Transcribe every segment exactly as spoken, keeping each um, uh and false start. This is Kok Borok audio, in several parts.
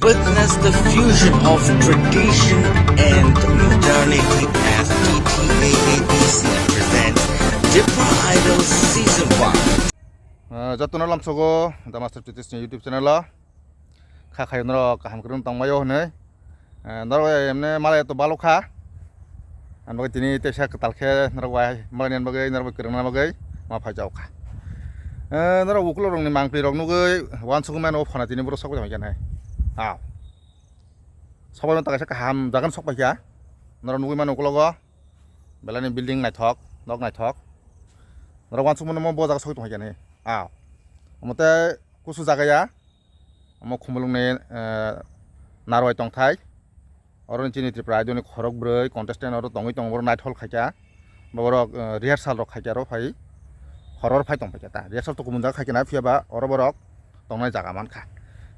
Witness the fusion of tradition and modernity as T T A A D C presents Tipra Idol Season one. Ah, jotono lamsogo The Master Titishni YouTube channel o. Kha khayo norok kaham kwrwng tongbaio hwnwi. Ah, norok emne malai to balok kha. Ang bagwi tini teisa kwtal khe norok bai malai ni bagwi, norok bai kwrwngna bagwi ma phai jao kha. Eh, norok ukulok rokni mangpli rok nugwi uansukmano phana tini borok sok bai tongkha nai. Aw. Sok bai tongkha kaham jagan sok bai kha. Norok nugwi mano ukulogo. Belai ni building naithok, nok naithok. Norok uansukmano bo jaga sok bai tongkha nai. Aw. Omo tei kusu jaga ya. Omo Khumulwngni, eh, narwai tongthai. Oro ni chini Tripura Idol ni khorok bwrwi contestant oro tongwi tongo, borok naithol khaikha. Borok, eh, rehearsal rok khaikha oro phai. Horor phai tong phaikha ta. Rehearsal to kumun jaga khaikha na, phiya ba oro borok tongnai jaga mankha.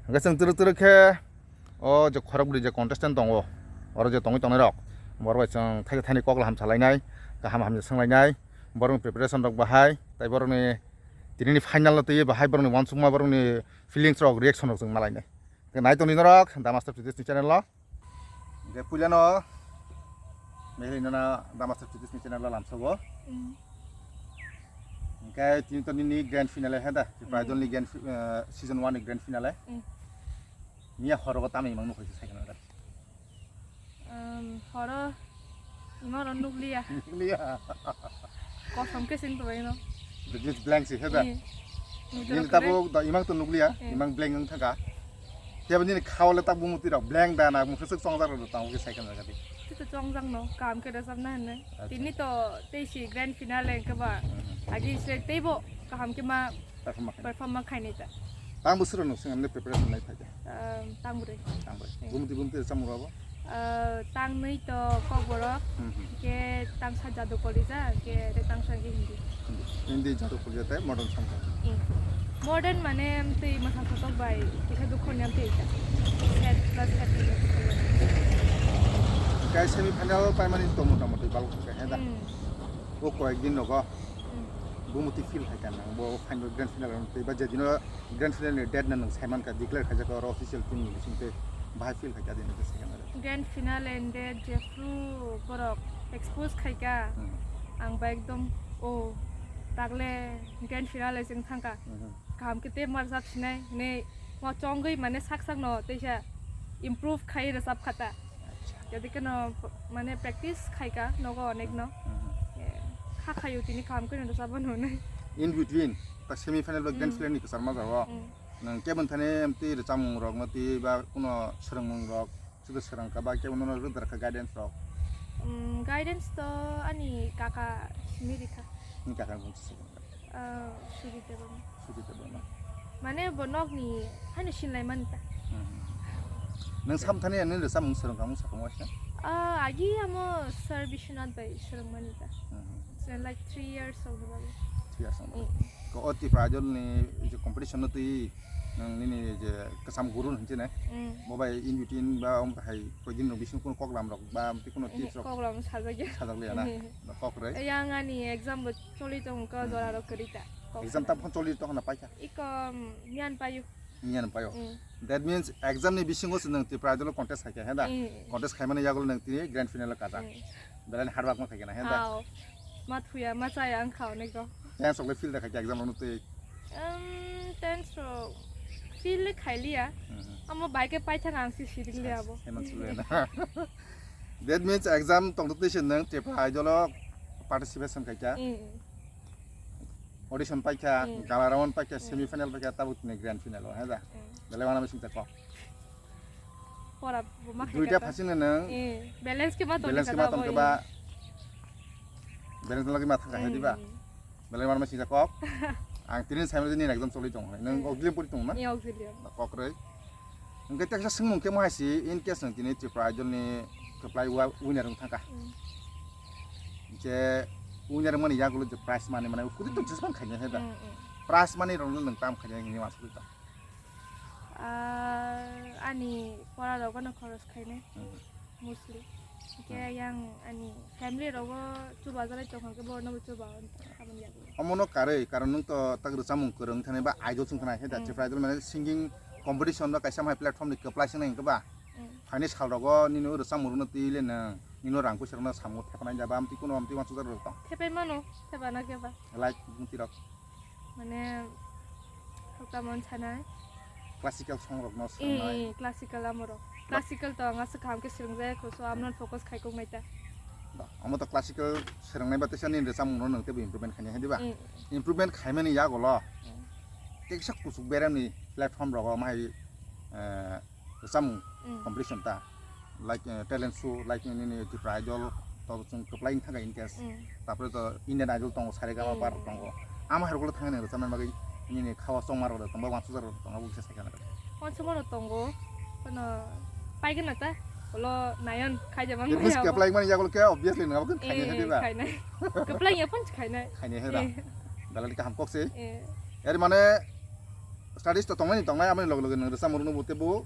Hwnkhe chwng twrwk twrwk khe o je khorok bwrwi je contestant tongo, oro je tongwi tongnai rok, borok bai chwng thaisa thaini kok laham salainai, kaham hamya swnglainai, borokni preparation rok bahai, tei borokni tinini final no twiwi bahai borokni uansukma, borokni feelings rok, reaction rok chwng malainai. Hwnkhe nai tongdi norok The Master Titishni channel o. Hwnkhe puilano Meghali nono The Master Titishni channel o lamsogo. Mm. Hwnkhe tini to nini grand finale he da, Tripura Mm. Idol ni grand fi-, eh, season one ni grand finale. Mm. Miya horogo tamo imang nukho se second order. Um, horo imang ro nukliya. Nukliya. Kosom khe sing tongbaino. Just blank se he da. Eh. Nini tabuk da imang to nukliya, Eh. imang blank wng thangkha. Tei nini khao le tabuk muti rok blank da na, mung swk chongjak rok tamo khe second order di. Tito chongjak no, kaham khe rwchapna hinwi. Acha. Tini to tei si grand finale hwnkhe ba. Mhm. Agi se teibo kaham khe ma Perform ma khainai. Perform ma khainai ta. Tang bwswk rok nwng swng amne preparation lai phaikha? Um, tang bwrwi. Tang bwrwi. Eh. Bumti bumti rwchapmung rok bo? Uh, tang nwi to Kokborok, Mhm. ke tang sa Jadu Kolija, ke tei tang sa ke Hindi. Hindi. Hindi Jadu Kolija tei modern song. Eh. Modern mane amtwi mwsa sotok bai, kisa dukho ni amtwi ta. Sad plus happy ni. Guys, semi final paimani to motamoti balok khe he da. Hmm. O koyek din rogo. Hmm. Bumuti feel hai kha nang bo final, grand final rok tei ba je dino grand final ni date no nang sai man kha, declare khaijak oro official team ni bising tei bahai feel hai kha dino tei second oro. Grand final and date jephru borok expose khai kha. Hmm. Ang ba ekdom o tagle grand final jeng thang kha. Hmm. Kaham khe tei ma rwchap sinai hinwi ma chongwi mane sak sak no teisa improve khai rwchap kha ta. Acha. Jadi kheno mane practice khai kha nogo onek no. Mhm. Eh, kha khayo tini kaham kheno rwchap no hinwi. In between ta semi final ba grand Mm. final ni kwchar ma jago. Mm. Nang kebon thani amtwi rwchapmung rok no twi ba kuno swrwngmung rok sudu swrwng kha ba kebon no rwdar kha guidance rok. Mm, guidance to ani kaka simi rikha. Ni kaka bung si. Ah, Sujit Debbarma. Sujit Debbarma. Mane bo nokni haino sinlai mani ta. Hmm. Nang samthani ani rwchapmung swrwng kha mung sakung waisa? Ah, agi amo Sir Biswanath bai swrwng mani ta. Hmm. So, like three years of the body. Three years of the Mm. Ko o Tipra Idol ni je competition no twi nang nini je kasam guru hinse ne. Mm. Bo bai in between ba om hai koi din no bising kun koklam rok ba amtwi kuno Ehe, tips rok koklam sajagya. Sajak liya na. Ehe. Ba kok rai. Yang ani exam bo Choli tong kha Hmm. jora rok kwrwi ta. Kok Exam sana. Tam phone choli tong na paikha. Iko, mm, miyan payu. Niyan payo. Mm. That means exam ni bisingo se nang Tipra Idol contest khai kha, he da? Mm. Contest khai mani yagulo nang tini grand final kajak. Mm. Belai ni hard work ma khai kha na, he da? Hao. Ma thuya, ma chaya ang khao ne go. Tense rok le feel da khai kha exam rok twi. Um, tense rok feel le khai liya. Mhm. Amo bai khe paithak ang si sidik liya bo. Heman sulu na. That means exam tong twi se nang Tipra Idol participation khai kha. Mm. Audition paikha, Hmm. gala round paikha, Hmm. semi final paikha, tabuk tini grand final o, he da? Hmm. Belai wana bising ta kok. Pora bo ma Duita khaikha ta. Phasing nang. Eh, balance khe ma tong Balance kha khe ma ta tong khe boi. Ba. Balance lagi ma thangkha, he di ba? Hmm. Belai wana bising ta kok. Ang tini sai nini exam choli tong, nang Hmm. auxiliary pori tong na? Eh, auxiliary. Ba kok rei. Hingke teksa swngmung khe mo hai si, in case nang tini Tripura Idol ni kwplai wa-, winner wng thangkha. Mm. Je winner wngmani yagulo je prize money mane kudi to Mm. jespan khaina he da. Mm, mm. Prize money rok no nang tam khaina hini ma suri to. Ah, ani pora rok no khoros khaina. Mm. Mostly. Hingke Hmm. yang ani family rogo chuba jalai tongkha hingke borno bo chuba on aboni yago. Omono karwi, karon nwng to tak rwchapmung kwrwng thani ba idol chwng thani he da, Hmm. Tripura Idol mane singing Competition no kaisa mai platform ni kwplai swngnai hwnkhe ba. Mm. Phaini sal rogo nini o rwchapmung rwno twi le nwng nini o rang puisa rwno samung thepanai da ba amtwi kuno amtwi uansukjak rwk tong. Thepai mano, thepana khe ba. Like mungti rok. Mane, hokta mon sanai. Classical song rok no Eh, sanai. Eh, classical amorok. Classical to ang aswk kaham khe swrwngjak, so amno focus khai kok nai ta. Ba, amo to classical swrwngnai ba teisa nini rwchapmung no nwng teibo improvement khainai hai diba? Mm. Improvement khaimani yago lo. Mm. Teisa kuchuk beremni platform rogo mahai, eh, rwchapmung Mm. competition ta. Like, eh, talent show, like nini Tripura Idol, to chwng kwplai wngkha in case. Mm. Tapore to Indian Idol tongo, Saregama Mm. par tongo. Ama hai roklo thangni rwchapna bagwi nini khawa chongma rok tongba uansukjak rok tongba bo kisa saikha na. Uansukma rok tongo, kono paigwna ta, ulo nayan khaijama English maya kwplai mani yagulo khe obviously nangabo khe khainai Eh, hai diba? Khainai. Kwplai ya pun khainai. Khainai hai da. Eh. Belai kaham kok se. Eh. Eri mane studies to tongnai ni tongnai, amoni loge loge nwng rwchapmung rwno bo teibo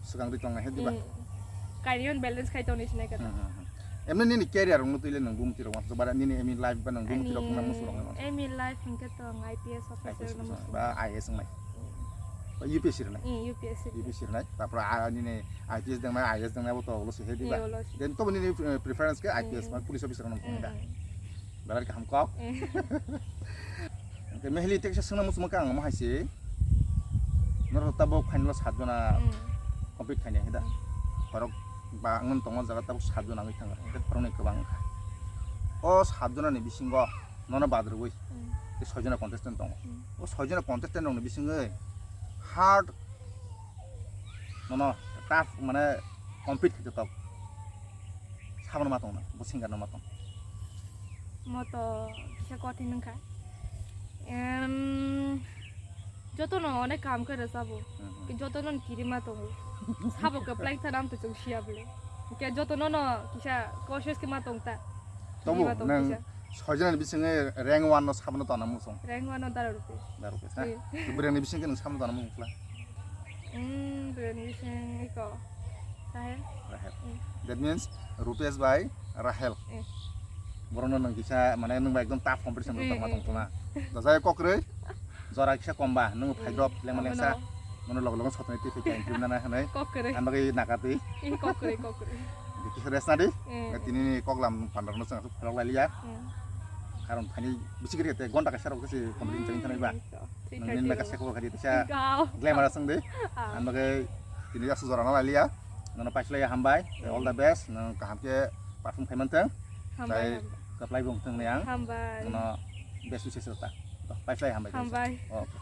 swkang twi tongnai hai diba? Mm. Career balance khai tongni sinai khe. Hmm, hmm, hmm. Emni nini career rokno twi le nwng bumti rok uansuk bara nini aim in life ba nwng bumti rok Ani nang musu rok nang. Aim in life hwnkhe to ang I P S officer no musu. Ba I A S wngnai. Mm. Ba U P S C rwnai. Mm, U P S C. U P S C rwnai. Tapor a nini I P S dengnai, I A S dengnai bo to ulo se hai diba? Eh, ulo se. Then to nini, eh, preference khe I P S Mm. ba police officer no musu da. Mm. Belai kaham kok. Eh. Hwnkhe mehli teksa swngna muchungma khe ang omo hai se. Norok tabuk final o sat jona Mm. compete khainai hai da. Mm. Borok ba wngwi tongo jaga tabuk sat jona wngwi thango. Hwnkhe borokni kwbang wngkha. O sat jona ni bisingo nono bad rwui Mm. tei soi jona contestant tongo. Mm. O soi jona contestant rokni bisingwi hard nono tough mane compete khaito tok. Sabono ma tongna, bo singer no ma tong. Moto kisa kothin wngkha. Em, jotono onek kaham khe rwchabo. Mhm. Jotono kirima tongo. Sabo kwplai thana amtwi chwng siya bwle. Hwnkhe jotono no kisa cautious khe ma tong ta. Tobo Kirima tong nang kisa. Soi jona ni bisingwi rank one no sabono tongna muchung. Rank one no Dara Rupesh. Dara Rupesh, ha? Eh. Bwrwini bisingkhe nang sabono tongna muchung kla. Hmm, bwrwini bising iko. Rahel. Rahel. Hmm. That means Rupesh by Rahel. Eh. Borokno nwng kisa mane nwng bai ekdom tough competition Hmm, rwtokma hmm, tongthokma. Hmm. Dajai kokrwi. Jora kisa komba nwng Hmm. phai drop lengma Abono. Lengsa. Mono log log sotoni twi phai kha interview nana hwnwi. Kokrwi. Ang bagwi nakatwi. Eh, kokrwi, kokrwi. Kisa rest nadi. Hmm. Tini ni koklam pandar no chwng phai rok lai liya. Hmm. Karon thani bisi kiri te gonta kaisa rok kisi competition Hmm, chengin thanai ba. Iko. Nang nin ba kaisa ko kari tisa Iko. Glamour asang de. Ah. Ang bagwi tini asuk jora na lai liya. Nono paislai hambai. All the best. Nang kaham ke perform khai manteng. Hambai, Tei hambai. Kaplai bong teng ni ang. Hambai. Nono best wishes ta. Paislai hambai. Hambai. Okay.